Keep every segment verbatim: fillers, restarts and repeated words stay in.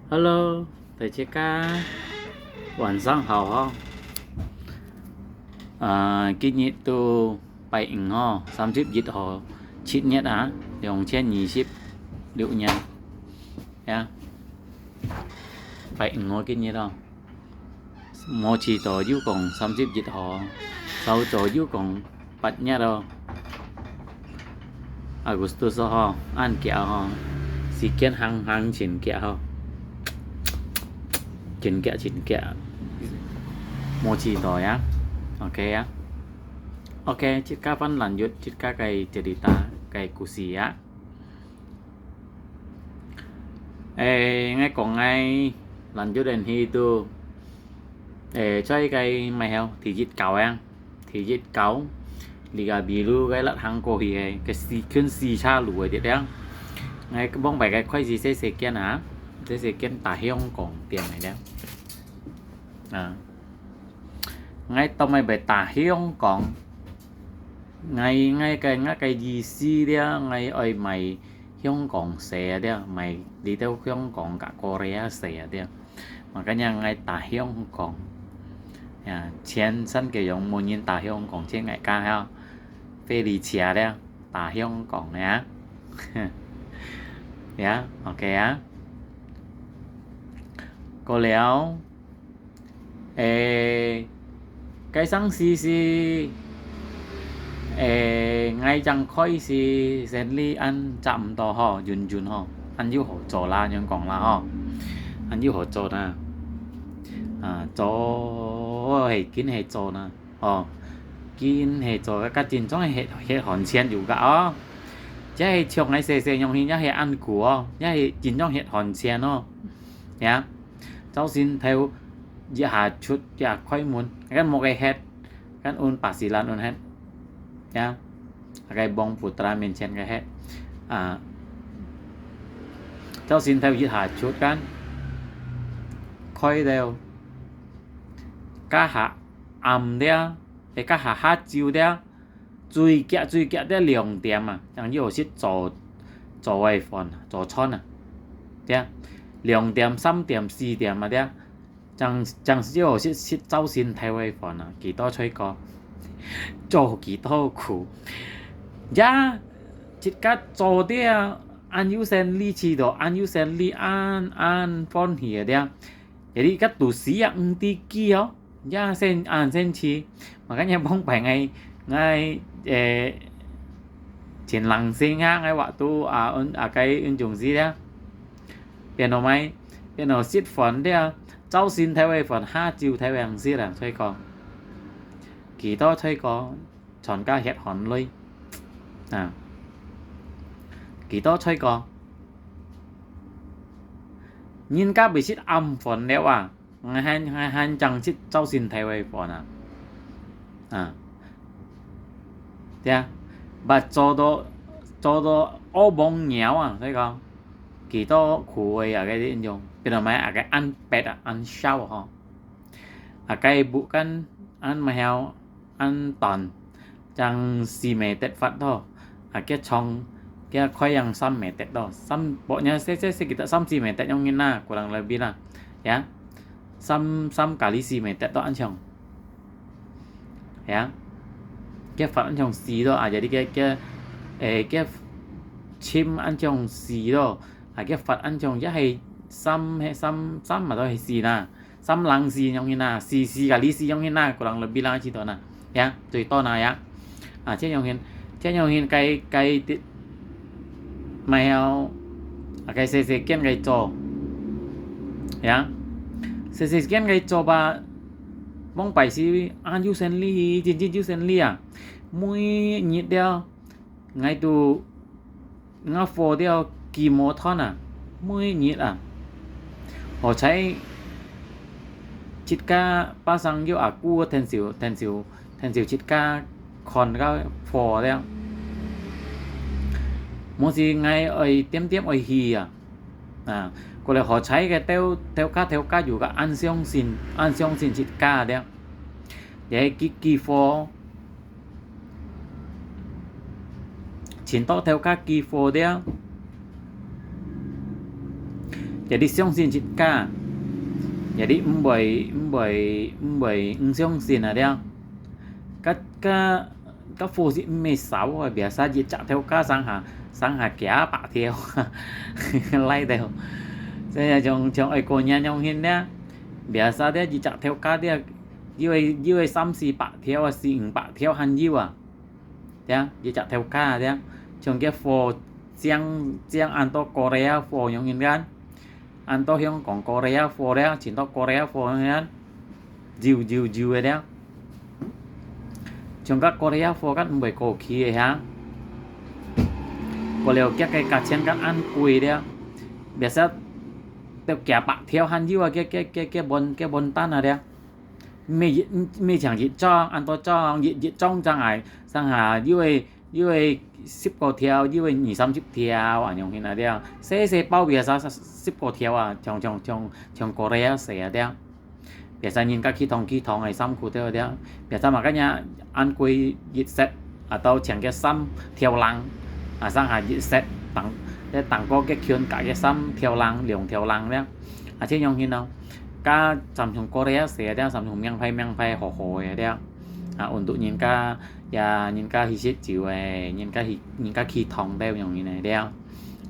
Hello，大家晚上好哦。啊，今日都拜五哦，三十一號，七月啊，兩千二十六年呀，拜五哦，今日哦。 無試著有講三十一號，早早有講八月哦。Agustus吼，恁遽吼，時間行行真遽吼，真遽真遽，無試著呀。OK啊，OK，這个番蘭月，這个个cerita，个故事啊。 誒，𠊎講𠊎蘭月个去都，誒，在該麼个第一高啊，第一高，離个比如該辣行過去个，个四近四車路个地方。𠊎往擺个開始細細間啊，細細間打香港店个了。啊，𠊎到尾擺打香港，𠊎𠊎个𠊎个意思了，𠊎愛買 香港xe啊，對，買這兜香港甲Korea xe啊，對。Makanya𠊎打香港。呀，錢三个用無人打香港，錢𠊎家伙，飛機車了，打香港呀。呀，OK啊。過了， 誒，該上時是，誒，𠊎正開始生理恁差毋多吼，運運吼，恁有好做啦，恁樣講啦吼，恁有好做啦。啊，做係緊係做啦，哦，緊係做，該真正係血，血汗錢有个哦。這係像𠊎細細樣形，也係恁苦哦，也係真正血汗錢哦，呀。 朝晨頭一下出這開門，該目个歇，該運Pasilan運歇，呀，該Bong Putra面前个歇，啊，朝晨頭一下出間，開到，該下暗了，係該下下晝了， 最遽最遽得兩點啊，正有食早，早个飯啊，早餐啊，對啊，兩點、三點、四點啊，對啊，正，正有食，食朝晨頭个飯啊，幾多衰過，做幾多苦。呀，自家做了，恁有生理，試著恁有生理，恁，恁歡喜个，對啊。 Jadi，該都市也毋知幾哦，也先恁先去。Makanya往擺𠊎，𠊎，誒，前兩星啊，𠊎waktu啊，運，啊，該運動時咧，變到麼，變到食飯咧，朝晨頭个飯，下晝頭个食啦，所以講，幾多所以講， 全家血汗淚。啊，幾多衰過。人家會食暗飯了啊，𠊎還，𠊎還正食朝晨頭个飯啊。啊，對啊，but做到，做到屙濛尿啊，所以講，幾多苦个啊，該種，變到麼啊，該恁白啊，恁燒吼。啊，該bukan，恁麼曉， 恁短，正四meter闊咯。啊，該長，該開樣三meter咯。三，pokoknya細細細kita三四meter樣形啦，kurang lebih啦。Ya，三，三kali四meter咯，恁長。Ya，該闊恁長四咯，啊，jadi該，該，誒，該深恁長四咯，啊，該闊恁長，也係三，係三，三嘛都係四啦。 三零四樣形啊，四，四kali四樣形啊，kurang lebih啦，知道啦。Ya，最多啦，ya。啊，這樣形，這樣形該，該，mah曉，啊，該細細間个做。Ya，細細間个做吧，往擺時恁有生理，真正有生理啊。每日了，𠊎都 𠊎火了幾毛ton啊，每日啊。好彩自家pasang有阿姑𢯭手，𢯭手，𢯭手自家看个火了。無時𠊎愛點點愛去啊。啊，過來好彩个頭，頭家，頭家有个恁相信，恁相信自家了。也係寄，寄火 尋到頭家寄火了。也你相信自家，也你毋會毋會毋會毋相信啊了。該該該貨是毋會少啊，biasa一隻頭家上下上下幾百條，來到，所以像像外國人樣形了，biasa了一隻頭家了，有个有个三四百條啊，四五百條還有啊。 呀，一隻頭家呀，像个貨，像像安到Korea貨樣形个，安到香港Korea貨了，轉到Korea貨樣形，有有有个了。像个Korea貨个毋會過期个哈，過了佢个價錢个恁貴了，biasa都幾百條還有啊，个个个个分个分擔啊了。 每一每像一張，安到張，一一張正係上下，有个有个十個條，有个二三十條，恁樣形啊了。細細包biasa十個條啊，像像像像Korea細啊了。biasa人家去燙去燙个衫褲了了，biasa嘛个人恁貴一set，啊到穿个衫條領，啊上下一set，當，這當個个裙加个衫條領，兩條領了。啊，這樣形咯。 該衫像Korea細个，衫像名牌名牌好好个了。啊，untuk人家，呀，人家去食酒个，人家去人家去燙了樣形个了。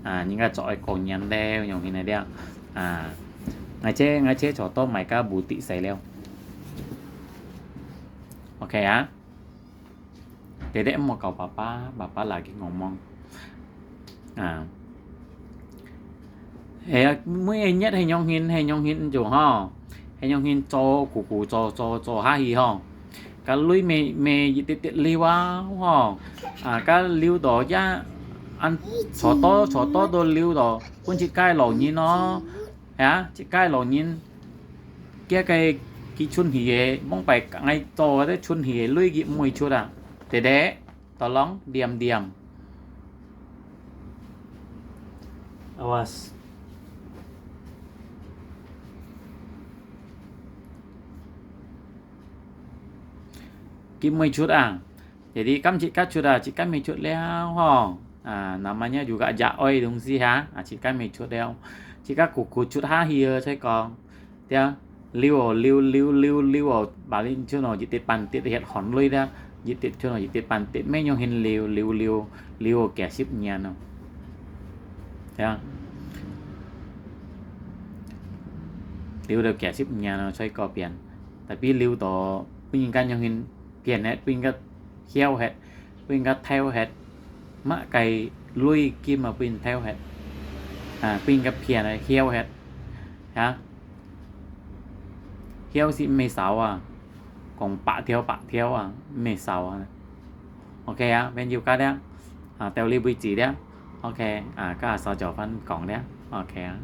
啊，人家做个過年了樣形个了。啊，𠊎這𠊎這坐到買个boutique細了。OK啊。 Dedek莫搞爸爸，爸爸lagi ngomong。啊，係啊，每一日係樣形，係樣形做吼，係樣形做，苦苦做做做下去吼。該鐳乜乜一滴滴流啊吼，啊，該流到也，恁坐到坐到都流到，分自家老人哦。 呀，自家老人，佢个佢存去个，往擺𠊎做个存去个鐳佢毋會出啊，Dedek，tolong diam-diam。Awas。佢毋會出啊。 Jadi kam自家出啊，自家乜出了吼。啊，namanya juga jak oi東西哈，啊，自家乜出了。自家苦苦出下去啊，再講，對啊，流哦，流流流流哦，balik出哦，一滴半滴，血汗淚了，一滴出哦，一滴半滴，乜樣形流流流流哦，幾十年哦，對啊，流了幾十年哦，再過變，tapi流到，不應該樣形變个，不應該 曉忒，分人家偷忒，麼个鐳金啊，分人偷忒，啊，分人家騙个，曉忒，啊，曉是毋會少啊，講百條百條啊，毋會少啊。OK啊，朋友家了，啊，到這為止了，OK，啊，跟阿嫂早飯講了，OK啊。